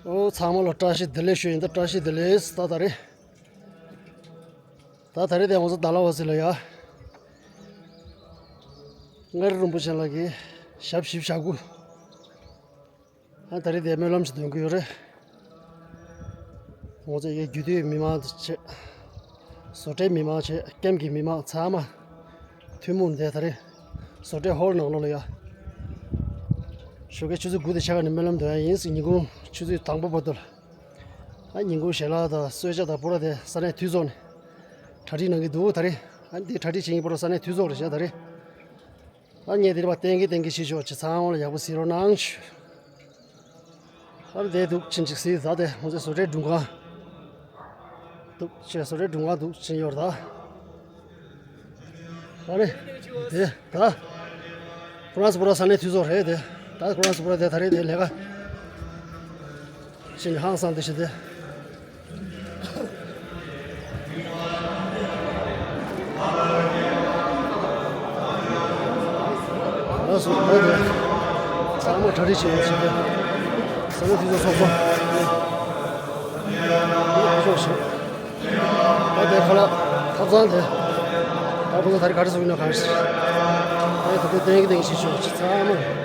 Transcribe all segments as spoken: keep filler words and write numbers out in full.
ཨོ་ཚང་མ་ལ་བཀྲ་ཤིས་བདེ་ལེགས་ཞུ་ཡིན། ད་བཀྲ་ཤིས་བདེ་ལེགས། ད་ད་རེས་ད་ད་རེས་དེ་ང་ཚོ་ད་ལ་བ་སི་ལ་ཡ་མངའ་རིས་རིན་པོ་ཆེ་ལགས་ཀྱི་ཞབས་ཞིབ་བྱ་དགོས། ཨ་ད་རེས་དེ་སྨོན་ལམ་ཞིག་འདོན་གྱི་ཡོད་རེད། ང་ཚོ་ཡ་རྒྱུད་སྟོད་མི་མང་དང་བཅས། བཟོ་གྲྭའི་མི་མང་བཅས། ཀེམ་གྱི་མི་མང་ཚང་མ་ཐུན་མོང་དེ་ད་རེས་བཟོ་གྲྭའི་ཧོལ་ནང་ལོགས་ལ་ཡ། ཞོགས་ཀའི་ཆུ་ཚོད་དགུ་དང་ཕྱེད་ཀ་ནས་སྨོན་ལམ་འདོན་ཡ་ཡིན་ཟེར། ཉིན་གུང་ཆུ་ཚོད་དང་པོ་བར་དུ་ལ། ཨ་ཉིན་གུང་ཞལ་ལག་དང་གསོལ་ཇ་དང་པུ་ར་དེ་ས་གནས་འཐུས་ཚོགས་ནས་གྲ་སྒྲིག་གནང་གི་འདུག་ད་རེས། ཨ་འདི་གྲ་སྒྲིག་བྱེད་མཁན་པུ་ར་ས་གནས་འཐུས་ཚོགས་རེད་བཞག་ད་རེས། ཨ་ངས་དེ་རིང་བ་བསྟན་གྱི་བསྟན་གྱི་ཤེས་ཆོག་ཅིག་ཚང་མ་ལ་ཡག་པོ་གཟིགས་རོགས་གནང་ཞུ། ཨ་རེ་དེ་འདུག་ཕྱིན་ཅིག་གཟིགས་ད་དེ་ང་ཚོའི་བཟོ་གྲྭའི་སྒྲུབ་ཁང་འདུག་ཅེས་བཟོ་གྲྭའི་སྒྲུབ་ཁང་འདུག་ཕྱིན་ཡོད་རེད་ད། ཨ་རེ་དེ་ད་ཀོ་རང་སི་པུ་ར་ས་གནས་འཐུས་ཚོགས་རེད་དེ། ད་ཀོ་རང་སི་པུ་ར་དེ་ད་རེས་དེ་ལས་ཀ་ཕྱིན་ཧང་སང་དེ་ཞིག་དེ། ལགས་སོ། ད་དེ་ཚང་མ་གྲ་སྒྲིག་བྱས་ཡོད་ཟེར་ཏེ། ས་གནས་འཐུས་ཚོགས་ཚོགས་གཙོ་ཨ་ཤོག་ཞིག་ད་དེ་ཁ་ལག་ཐབ་ཚང་དེ། ད་ཁོ་ཚོ་ད་རེས་ག་རེ་བཟོ་གི་ཡོད་ན་གང་ཞིག་ད་དེ་ད་དེ་བསྟན་གྱི་བསྟན་གྱི་ཤེས་ཆོག་ཅིག་ཚང་མ།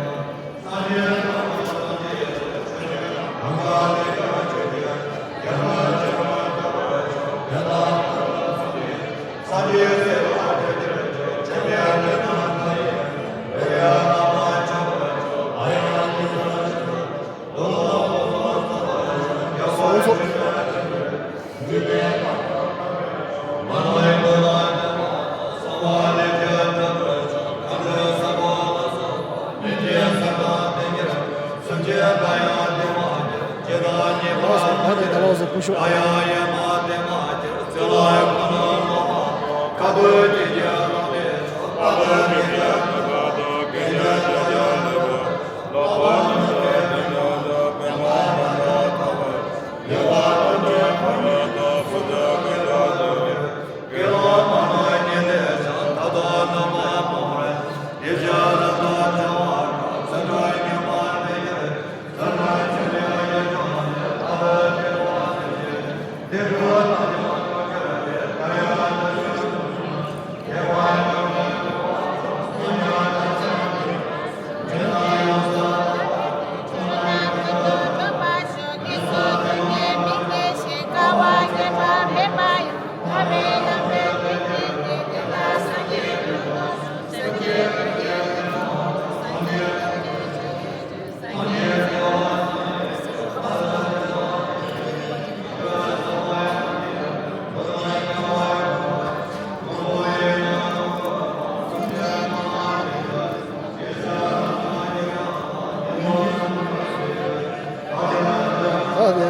ཨ་ནི་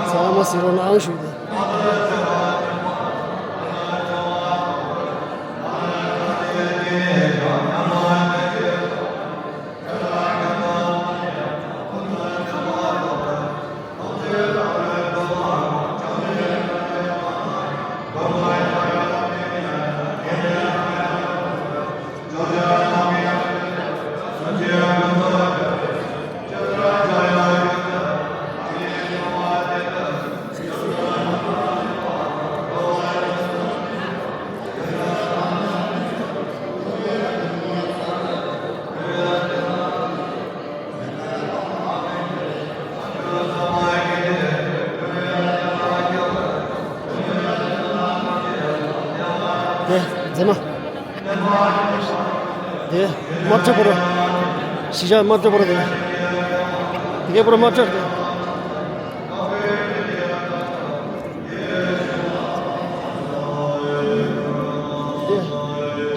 ཚང་མ་གཟིགས་རོགས་གནང་ཞུ་ནི། དེ་མཛེས་མ། དེ་དམར་ཁྲ་པོ་ར། གཞིས་ཆགས་དམར་ཁྲ་པོ་ར་དེ། དེ་གའི་པོ་ར་དམར་ཁྲ་ར་དེ། དེ་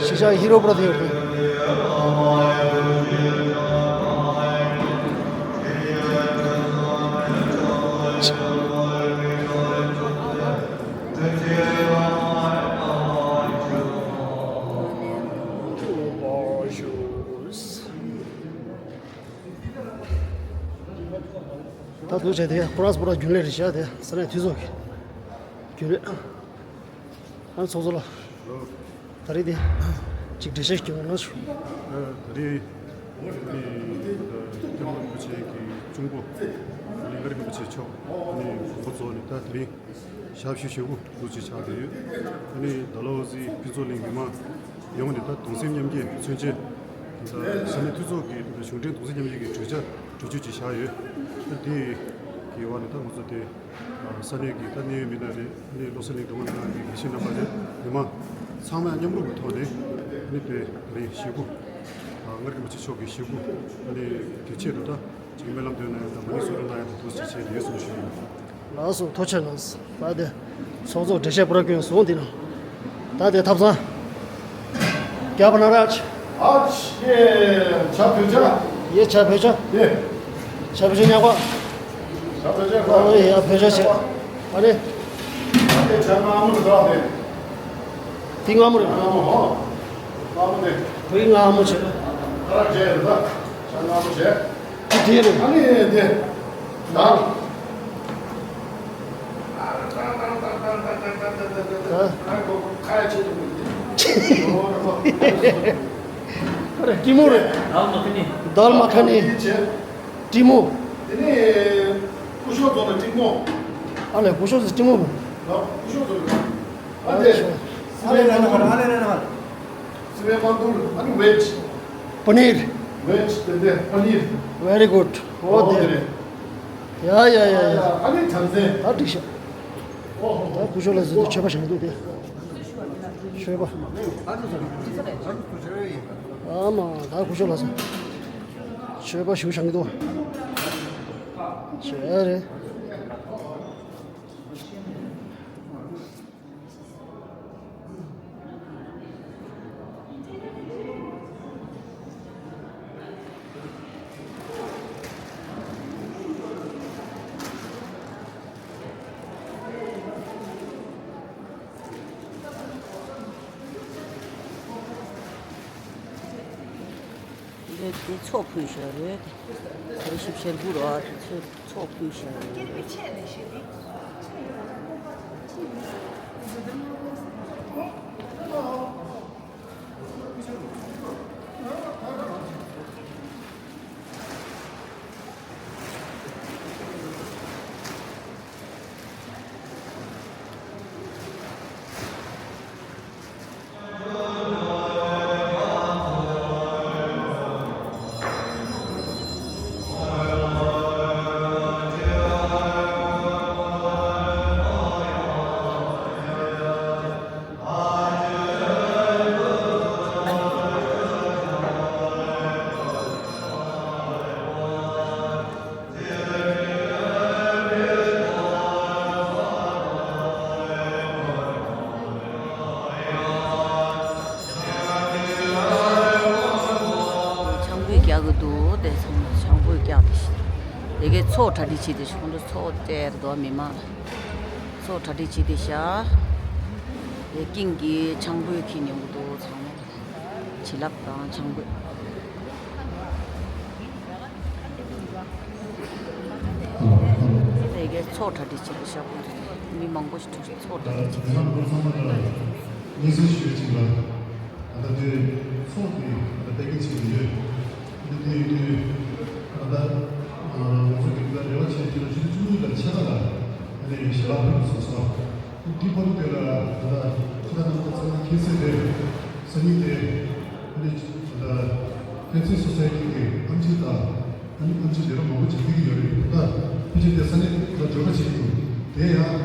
གཞིས་ཆགས་ཧི་རོ་པོ་ར་དེ་ཡོད་རེད། ད་དུ་བྱས་ཏེ་ཀོ་རང་སི་པུ་ར་རྒྱུན་ལས་རེད་བཞག་དེ་ས་གནས་འཐུས་ཚོགས་ཀྱི་རྒྱུན་ལས། ཨ་ཚོགས་གཙོ་ལགས། ད་རེས་དེ་ཅིག་འགྲེལ་བཤད་ཞིག་སྐྱོན་གནང་ཞུ། ད་རེས་དེ་སྐྱབས་མགོན་རིན་པོ་ཆེ་གི་ གཅུང་པོ་ཨ་ནི་མངའ་རིས་རིན་པོ་ཆེ་མཆོག་ཨ་ནི་དགོངས་པ་རྫོགས་ནས་ད་དེ་རིང་ཞག་བཞི་ཞེ་དགུ་འདུག་ཅིག་ཆགས་བསྡད་ཡོད། ཨ་ནི་ཌལ་ཧོ་ཟི་ཕུན་ཚོགས་གླིང་མི་མང་ཡོངས་ནས་ད་གདུང་སེམས་མཉམ་སྐྱེད་མཚོན་ཆེད་ད་ས་གནས་འཐུས་ཚོགས་ཀྱི་ད་གཞུང་འབྲེལ་གདུང་སེམས་མཉམ་སྐྱེད་ཀྱི་གྲོས་འཆར་གྲོས་ཆོད་ཅིག་བཞག་ཡོད། ད་དེ་གི་འོག་ནས་ད་ང་ཚོ་དེ་ས་གནས་ཀྱི་ད་གནད་ཡོད་མི་སྣ་རེད། ཨ་ནི་བློ་གསལ་གླིང་མདོ་སྨད་ནང་གི་དགེ་བཤེས་རྣམ་པ་རེད། མི་མང་ཚང་མ་མཉམ་རུབ་ཀྱི་ཐོག་ནས་ཨ་ནི་དཔེ་ད་རིང་ཞེ་དགུ་མངའ་རིས་རིན་པོ་ཆེ་མཆོག་གི་ཞེ་དགུ་ཨ་ནི་དེ་ཆེད་དུ་ད་ཅིག་སྨོན་ལམ་འདོན་གནང་ཡ་དང་མ་ཎི་གསོལ་རས་གནང་ཡ་དང་འདུག་ཅིག་བྱས་ཡོད་གསུངས་ཞུ་ཡིན། ལགས་སོ། ཐུགས་རྗེ་གནང་། ད་དེ་ཚོགས་གཙོ་འགྲེལ་བཤད་པུ་ར་ཀུན་བཟུང་འདི་ནང་ད་དེ་ཐབ་ཚང་རྒྱ་བ་ན་ར་ཆ། ཨ་ཆ། ཡེ་ཆ་བོད་ཆ། ཡེ་ཆ་བོད་ཆ། ཡེ་ཆ་བོད་ཆ་ཉག་པ། ཆ་བོད་ཆ། ཨ་ཡ་བོད་ཆ་ཆེ། ཨ་ནི་ཨ་དེ་ཆ་ང་མོ་རེད་དེ། དེ་ང་མོ་རེད། ང་མོ་ཧོ། ང་མོ་དེ། བོད་ང་མོ་ཆེ། ཨ་ར་ཆེ་རེད་ད། ཆ་ང་མོ་ཆེ། དེ་རེད། ཨ་ནི་དེ། ད། ཨ་རེ་ཀྲི་མོ་རེད། དཱལ་མ་ཁ་ནི། དཱལ་མ་ཁ་ནི། ཀྲི་མོ། དེ་ནས་སྐུ་ཞབས་རྫོང་ལ་ཀྲི་མོ། ཨ་ལས་སྐུ་ཞབས་སུ་ཀྲི་མོ། ལགས་སྐུ་ཞབས་རྫོང་ལ། ཨ་དེ། ཨ་ལས་ལ་ན་ཁ་ཨ་ལས་ལ་ན་ཁ། སི་པན་མ་འདུར་ཨ་ནི་ཝེཇ། པ་ནིར། ཝེཇ་དེ་འདྲ་པ་ནིར། Very good. ཨོ་དེ་རེད། ཡ་ཡ་ཡ་ཡ། ཨ་ནི་བྱམས་བརྩེ། ད་འགྲིག་ཤག་ཨོ་ཧོ། ད་སྐུ་ཞབས་ལགས་ཚོས་མཆོད་པ་བཞེངས་འདུག་སྟེ། མཆོད་པ། ཨ་མ་ད་སྐུ་ཞབས་ལགས་ཚོས་མཆོད་པ་ཞུ་བཞེངས་འདུག་བྱས་རེད། འདི་ཚོགས་ཕུལ་བཞག་རེད། ད་ཞིབ་བཤེར་དགུ་རོ། ཚོགས་ཚོགས་ཕུལ་བཞག་རེད། ཆང་ཕུད་རྒྱག་གི་འདུག་དེ་ཚང་མ་ཆང་ཕུད་རྒྱག་དེ་ཤི། དེ་གའི་ཚོགས་གྲ་སྒྲིག་བྱེད་དེ་ཤི། ཁོང་ཚོ་ཚོགས་སྤྲད་འདུག་མི་མང་ལ། ཚོགས་གྲ་སྒྲིག་བྱེད་དེ་ཤ། དེ་ཀིང་གི་ཆང་ཕུད་ཁྱེར་ཉོ་གི་འདུག་ཚང་མ། བྱིན་རླབས་དང་ཆང་ཕུད། དེ་གའི་ཚོགས་གྲ་སྒྲིག་བྱེད་དེ་ཤ། མི་མང་པོ་ཞིག་འདུག་ཚོགས་གྲ་སྒྲིག་བྱེད་དེ། སྙན་སེང་ཞུ་ཡ་གཅིག་ལ། ད་ལྟ་འདིར་ཚོགས་ཀྱི་ད་ལྟ་བསྟན་འགེལ་བྱེད་ཀྱི་ཡོད། འདི་དེ་ཡིན་དུས་ད་ལྟ་ང་ཚོ་གི་ད་རེ་བ་བྱེད་ཀྱི་ལ་ཕྱི་ཚེས་བཅུ་གཉིས་དང་ཕྱེད་ཀ་ལ་ཨ་ནི་ཞལ་ལག་ཕུལ་དགོས་སོང་། འདི་བར་དུ་དེ་ལ་ད་ལྟ་ཁྱེད་རང་རྣམ་པ་ཚང་མ་མཁྱེན་གསལ་རེད། སང་ཉིན་དེ་ཨ་ནི་ད་ལྟ་ཕན་ཚུན་སོ་སོའི་གི་ཨམ་ཆི་དང་ཨ་ནི་ཨམ་ཆི་ལས་རོགས་མང་པོ་བྱེད་ཀྱི་ཡོད་རེད། ད་ཕལ་ཆེར་དེ་ས་གནས་ལ་འབྱོར་པ་བྱེད་ཀྱི་འདུག་དེ་ཡང་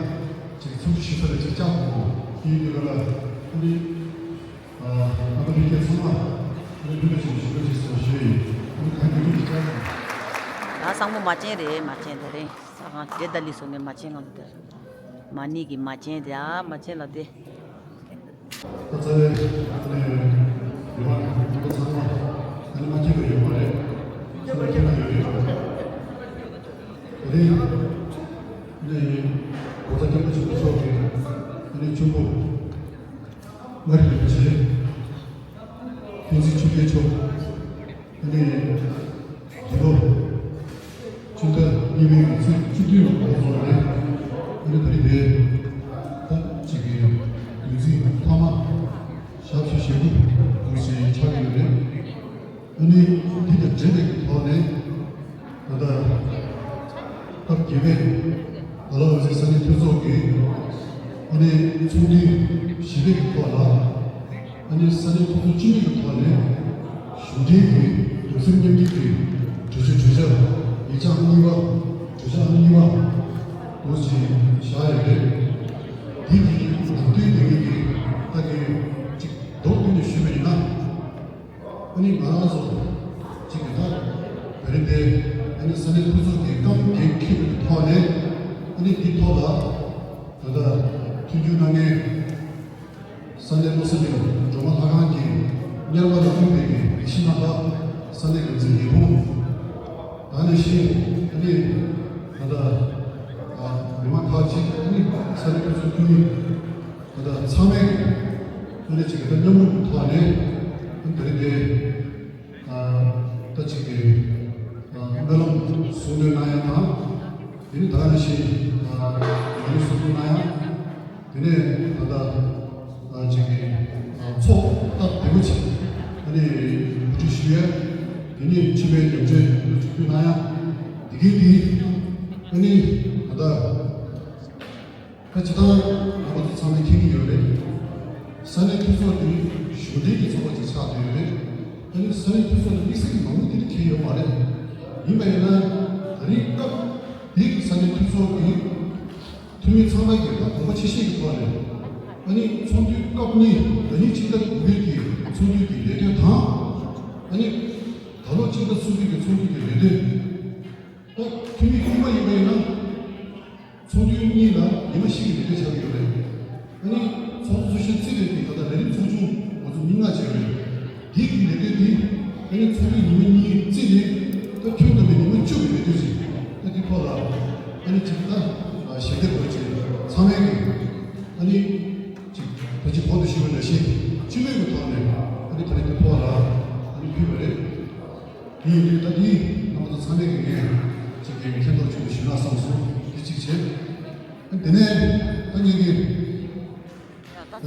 ཅིག་ཚོགས་ཞུ་ས་ལ་ཅིག་བཅར་དགོས་འདུག་དེ་ཡིན་དུས་ལ་ཨ་ནི། ཨ་ནི་ཕ་གི་ཚང་མ་ཨ་ནི་ཕུལ་ཞིག་ཞུ་རོགས་ཞེས་སོགས་ཞུས་ཡིན། ཨ་ནི་གང་གི་ཐུགས་ཀྱི་བཅར། ད་སང་མོ་མ་བྱན་རེད། མ་བྱན་དེ་རིང་ས་གང་དེ་ད་ལི་སོང་ངས་མ་བྱན་ང་ཚོ་དེར་མ་ཎི་གི་མ་བྱན་དེ་ཨ་མ་བྱན་ལ་དེ། ད་རྩ་བའི་ཨ་ནི་ཡོད་མ་རེད། ཁོང་ཚང་མ་ཨ་ནི་མ་མཁྱེན་པ་ཡོད་མ་རེད། ཚང་མ་མཁྱེན་པ་ཡོད་རེད། དེ་རིང་ཨ་ནི་གོང་ས་སྐྱབས་མགོན་ཆེན་པོ་མཆོག་གི་ཨ་ནི་གཅུང་པོ། མངའ་རིས་རིན་པོ་ཆེ། བསྟན་འཛིན་ཆོས་རྒྱལ་མཆོག་ཨ་ནི་འདི་ལོ་ཆུ་ཚོད་གཉིས་པའི་ཚེས་བཅུ་བདུན་ལ་འགོ་བཙུགས་རེད། ཨ་ནི་ད་རེས་ད་ཅིག་གི་དུས་ཚིགས་མཐའ་མ་ཞག་བཞི་ཞེ་དགུ་འདུག་ཅེས་ཆགས་ཀྱི་ཡོད་རེད། ཨ་ནི་འདི་དང་འབྲེལ་བའི་ཐོག་ནས་ད་ལྟ་ སྐབས་བརྒྱད་པའི་ད་ལོ་འོད་ཟེར་ས་གནས་འཐུས་ཚོགས་ཀྱི་ཨ་ནི་ཚོགས་འདུ་བཞི་པའི་གི་ཐོག་ལ་ཨ་ནི་ས་གནས་འཐུས་ཚོགས་སྤྱི་མོས་ཀྱི་ཐོག་ནས་གཞུང་འབྲེལ་གྱི་རྒྱུ་མཚན་མཉམ་འབྲེལ་གྱི་གྲོས་ཆོད་གྲོས་འཆར་ཡིག་ཆ་ཨང་གཉིས་པ་གྲོས་འཆར་ཨང་གཉིས་པ་འདུག་ཅེས་བཞག་ཡོད་རེད། འདི་གི་ནང་དོན་དེ་གཉིས་ཀྱི་ད་གི་ཅིག་མདོར་བསྡུས་ནས་ཞུས་པ་ཡིན་ན། ཨ་ནི་ང་རང་ཚོ་གཅིག་གི་ད་བོད་རིགས་དེ་ཨ་ནི་ས་གནས་འཐུས་ཚོགས་ཀྱི་རྐང་འགན་འཁྱེར་བའི་ཐོག་ནས་ཨ་ནི་འདི་ཐོག་ལ་ད་ལྟ་མཐུན་འགྱུར་གནང་མཁན་ས་གནས་བློ་གསལ་གླིང་སྒྲོལ་མ་ལྷ་ཁང་གི་གཉེར་པ་ལ་དབུས་པའི་ཡེ་ཤེས་རྣམ་པ། ས་གནས་འགོ་འཛིན་ཉི་ཧོང་། ད་ནི་ཤིང་ཨ་ནི་ད་ལྟ་མི་མང་ཁག་ཅིག་ཨ་ནི་ས་གནས་འཐུས་ཚོགས་འཐུས་མི། ད་ལྟ་ཚང་མས་ཨ་ནི་གཅིག་གི་ད་མཉམ་རུབ་ཐོག་ནས་ཨ་ནི་དེ་རིང་འདི་ད་གཅིག་གི་སྨོན་ལམ་གསུང་འདོན་གནང་ཡ་དང་། དེ་ནི་ད་ག་ནང་བཞིན་ཡོན་གསུང་འདོན་གནང་ཡ། དེ་ནས་ད་ལྟ་གཅིག་གི་ཚོགས་སྟབས་བདེ་པོ་ཅིག་ཨ་ནི་གོ་སྒྲིག་ཞུ་ཡ། དེ་ནས་སྤྱི་པའི་ཉམས་ཆད་ལ་འཇུག་སྐུལ་གནང་ཡ། དེ་གའི་དེ་ཨ་ནི་ད་ལྟ། ད་སྤྱིར་བཏང་ང་ཚོ་ཚང་མས་མཁྱེན་གྱི་ཡོད་རེད། ས་གནས་འཐུས་ཚོགས་འདི་གཞུང་འབྲེལ་གྱི་ཚོགས་པ་ཅིག་ཆགས་བསྡད་ཡོད་རེད། ཨ་ནི་ས་གནས་འཐུས་ཚོགས་ལ་དམིགས་བསལ་གྱི་མང་པོ་འདི་འདྲ་འཁེལ་ཡོད་མ་རེད། ཡིན་པ་ཡིན་ན་ད་རེས་སྐབས་འདིའི་ས་གནས་འཐུས་ཚོགས་ཀྱི་འཐུས་མི་ཚང་མ་གིས་ད་དགོངས་པ་ཆེ་བཞེས་ཀྱི་ཐོག་ནས་ཨ་ནི་ཚོགས་འདུའི་སྐབས་གཉིས་ཟླ་ཉིན་ཕྱི་ཟླ་དགུ་པའི་གི་ཚོགས་འདུའི་གི་ལས་དོན་དང་། ཨ་ནི་ད་ལོ་ཕྱི་ཟླ་གསུམ་པའི་གི་ཚོགས་འདུའི་གི་ལས་དོན། ད་འཐུས་མི་རྙིང་པ་ཡིན་པ་ཡིན་ན། ཚོགས་འདུ་གཉིས་ལ་ཉི་མ་བཞི་གི་ལས་དོན་ཆགས་ཀྱི་ཡོད་རེད། ཨ་ནི་ཚོགས་གཙོ་ཚོགས་གཞོན་རྩིས་སྤྲད་ཀྱི་ད་ལྟ་ལས་རིམ་ཚོགས་ཆུང་ང་ཚོ་མི་ལྔ་བྱས་ཡོད་རེད། འདི་གི་ལས་དོན་འདི་ཨ་ནི་ཚོགས་འདུ་ཉི་མ་གཉིས་རྩིས་ནས་ད་ཁྱོན་བསྡོམས་པའི་ཉི་མ་བཅུ་གི་ལས་དོན་ཞིག་ད་འདི་ཐོག་ལ་ཨ་ནི་ཅིག་ད་ཞལ་འདེབས་དགོས་ཅིག་ཚང་མས་ཀྱི་ཨ་ནི་ཅིག་ད་ཅིག་གོང་དུ་ཞུས་པ་ནང་བཞིན་སྤྱི་མོས་ཀྱི་ཐོག་ནས་ཨ་ནི་ད་ནི་འདི་ཐོག་ལ་ཨ་ནི་ཕུལ་བ་རེད། དེ་ཡིན་དུས་ད་དེ་ང་ཚོ་ཚང་མས་ཀྱི་ངས་ཅིག་གི་མཁྱེན་རྟོགས་ཅིག་ཞུ་ན་བསམ་སོང་། དེ་གཅིག་བྱས། དེ་ནས་ད་ངས་ཀྱི་ད་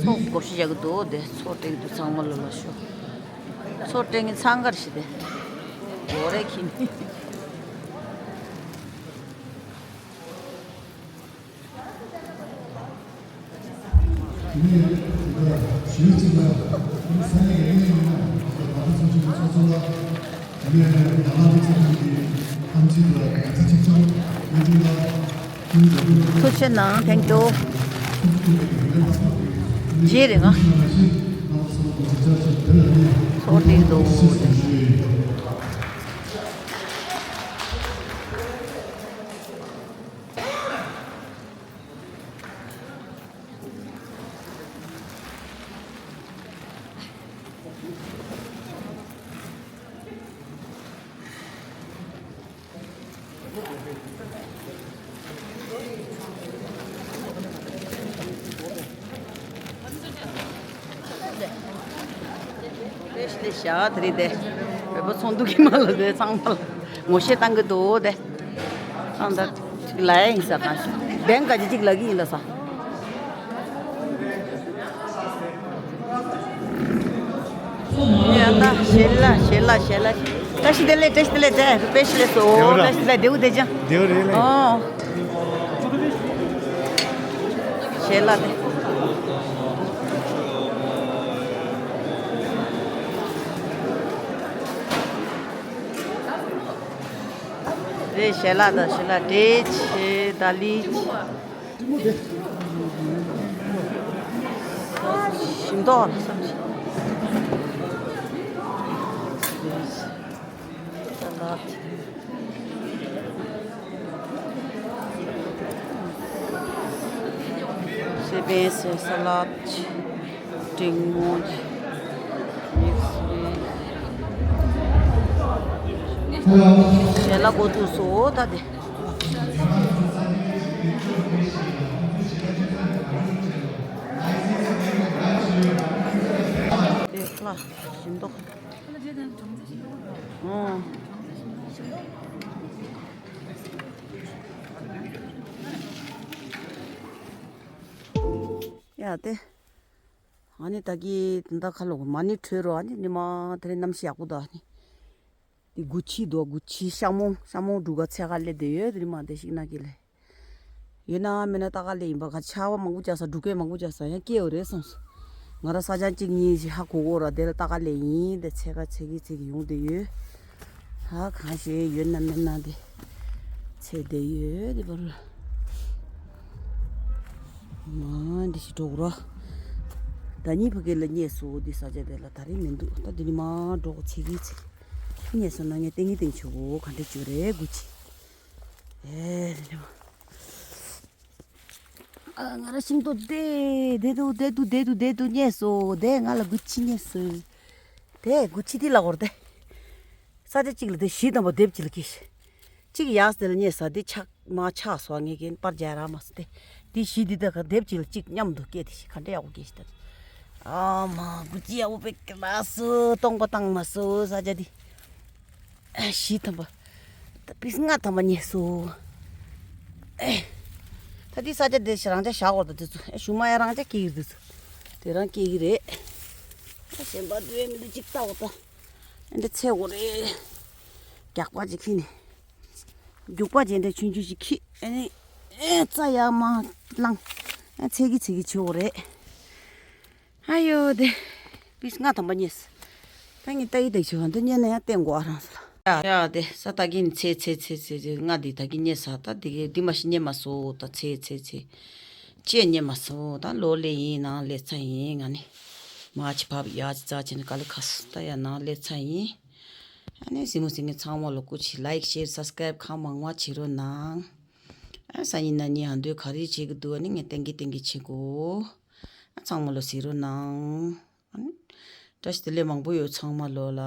ཚོགས་བགོ་བཤའ་བྱ་གི་འདུག་དེ་ཚོགས་སྤྲད་ཀྱི་འདུག་ཚང་མ་ལ་ལ་ཤོག་ཚོགས་སྤྲད་མཁན་ཚང་ཀར་ཞིག་དེ་འོ་རེ་ཁྱི་ནི། ཐུགས་རྗེ་གནང་། Thank you། རྗེས་རེད་ང་། ཚོགས་སྒྲིག་འདུག་ལེ་ཤ་དེ་རིང་དེ་བོད་པ་ཚོགས་འདུ་གི་མ་ལ་དེ་ཚང་མ་ལ་ངོ་ཤེས་བཏང་གི་འདུག་དེ། ཨང་ད་ཅིག་ལ་ཡ་ཡིན་ས་གང་ཞིག་བེང་ག་ཅི་ཅིག་ལ་གི་ཡིན་ལ་ས། ཡ་ད་ཞལ་ལག་ཞལ་ལག་ཞལ་ལག་བཀྲ་ཤིས་བདེ་ལེགས། བཀྲ་ཤིས་བདེ་ལེགས། དེ་རུ་དཔེ་ཤི་ལེ་སོ། བཀྲ་ཤིས་བདེ་ལེགས། དེའུ་དེ་ཅང་དེའུ་རེད་ལེ། ཨོ། ཞལ་ལག་དེ། རེད། ཞལ་ལག་དང་ཞལ་ལག་འབྲས་ཆེ་ད་ལི་ཆེ། ཞིམ་མདོག་ལ་བསམ་ཞིག་ས་ལད། སེ་བན་སེ་ས་ལད་ཆེ། འབྲིང་མོ་ཆེ། མིག་སི་བན། ཞལ་ལག་འགོ་བཙུགས་སོ་ད་དེ། དེ་ལ་ཞིམ་མདོག་ཨོ། ཡ་དེ། ཨ་ནི་ད་གི་ད་ཁ་ལོ་མ་ཎི་འཁྲོལ་རོ། ཨ་ནི་ཉི་མ་དེ་རིང་གནམ་གཤིས་ཡག་པོ་འདུག་ཨ་ནི། དེ་དགུ་ཕྱི་དོ་དགུ་ཕྱི་ཤ་མོང་ཤ་མོང་འབྲུ་ག་ཚད་ག་སླེབས་བསྡད་ཡོད། དེ་རིང་མ་དེ་ཞིག་ན་གི་ལས། ཡོད་ན་མེད་ན་ལྟ་ག་ལས་ཡིན་པ། ག་ཆར་པ་མང་པོ་རྒྱག་ས་འབྲུ་སྐད་མང་པོ་རྒྱག་ས་ཡང་སྐྱེ་བ་རེད་སོང་སོང་། ང་ར་ས་ཆ་གཅིག་གཉིས་ཤིག་ཧ་གོ་གོ་ར་དེ་ལ་ལྟ་ག་ལས་ཡིན། དེ་ཚད་ག་ཚད་གི་ཚད་གི་ཡོང་བསྡད་ཡོད། ཧ་གང་ཤེས་ཡོད་ན་མེད་ན་དེ་ཚད་བསྡད་ཡོད་དེ་བར། མ་འདི་ཞིག་འགྲོ་གོ་ར། ད་གཉིས་ཕ་གི་ལ་རྙེད་སོ། འདི་ས་ཆ་དེ་ལ་ད་རེས་མི་འདུག་ད་འདི་ནི་མ་འགྲོ་གོ་ཚད་གི་ཚད་གི་རྙེད་སོང་ན་ངས་ཏིང་ངེ་ཏིང་ཆུ་བོ་ག་འདྲ་བཅུག་རེད་དགུ་ཕྱི། ཨེ་རེད་མ། ཨ། ང་ར་ཤིང་ཏོག་དེ་དེ་དུ་དེ་དུ་དེ་དུ་དེ་དུ་རྙེད་སོ། དེ་ང་ལ་དགུ་ཕྱི་རྙེད་སོ། དེ་དགུ་ཕྱི་དེ་ལ་འོར་དེ། ས་ཆ་གཅིག་ལ་དེ་བཞི་དང་པོ་དེབ་གཅིག་ལ་ཁེལ། གཅིག་ཡག་དེ་ལ་རྙེད་ས་དེ་ཆག་མ་ཆག་སོང་ངས་ཀྱིན་པར་རྒྱག་རག་མ་སོང་སྟེ། དེ་བཞི་དེ་དག་དེབ་གཅིག་ལ་གཅིག་མཉམ་དུ་སྐྱེས་དེ་ཞིག་ག་འདྲ་ཡག་པོ་སྐྱེས་ཤི་ད། ཨ་མ་དགུ་ཕྱི་ཡག་པོ་དཔེ་སྐྱེས་མ་སོ། སྟོང་པ་བཏང་མ་སོ་ས་ཆ་དེ། བཞི་ཐམ་པ། ད་པིས་ལྔ་ཐམ་པ་རྙེད་སོང་། ཨེ། ད་འདི་ས་ཆ་འདི་རང་ཅག་བཞག་འོར་ད་དེ་ཚོ་ཨེ་གཞུག་མ་ཡ་རང་ཅག་སྐྱེ་གི་རེད། དེ་ཚོ་དེ་རང་སྐྱེ་གི་རེད། ད་གཞན་པ་འདུག་ཨེ་མི་འདུག་ཅིག་ལྟ་འོ་ད། ཨེ་འདི་ཚེ་འོ་རེད། རྒྱག་པ་ཅིག་ཁྱེར་ནས། རྒྱུག་པ་ཅན་འདྲ་ཆུང་ཆུང་ཞིག་ཁྱེར་ཨེ་ནི། ཨེ་རྩྭ་ཡར་མར་བླངས། ཨེ་ཚེ་གི་ཚེ་གི་བྱེད་འོ་རེད། ཨ་ཡོ་དེ། པིས་ལྔ་ཐམ་པ་རྙེད། ད་ངས་ལྟ་ཡི་ལྟ་ཡི་བྱེད་བ་འདི་རྙེད་ན་ཡང་བསྟན་དགོས་ཨ་རང་ས་ལ། ཡ་ཡ་དེ་ས་ད་གིན་ཚེ་ཚེ་ཚེ་ཚེ་ཚེ་ལྔ་འདི་ད་གིན་རྙེད་ས། ད་འདི་གི་འདི་མ་ཤི་རྙེད་མ་སོང་ད་ཚེ་ཚེ་ཚེ། ཅེས་རྙེད་མ་སོང་ད་ལོ་ལེ་ཡིན་ནང་ལེ་ཚ་ཡིན་ང་ནི། མ་ཅི་བབ་ཡ་ཅི་ཙ་ཅི་ནི་ག་ལེ་ཁ་སི་ད་ཡ་ནང་ལེ་ཚ་ཡིན། ཨ་ནི་སི་མོ་སི་ངི་ཚང་མ་ལོ་སྐུ་ཆི་ལའིག་ཤེར་སབ་སི་ཀ་རེབ་ཁ་མང་མ་བྱེད་རོགས་གནང་། ཨ་སང་ཉིན་གནངས་ཉིན་ཧ་འདོད་ག་རེ་བྱེད་གི་འདུག་ཨ་ནི་ངས་ཏན་གི་ཏན་གི་བྱེད་དགོས། ཨ་ཚང་མ་ལོ་གཟིགས་རོགས་གནང་། ཨ་ནི་བཀྲ་ཤིས་བདེ་ལེགས་མང་པོ་ཡོད་ཚང་མ་ལོ་ལ།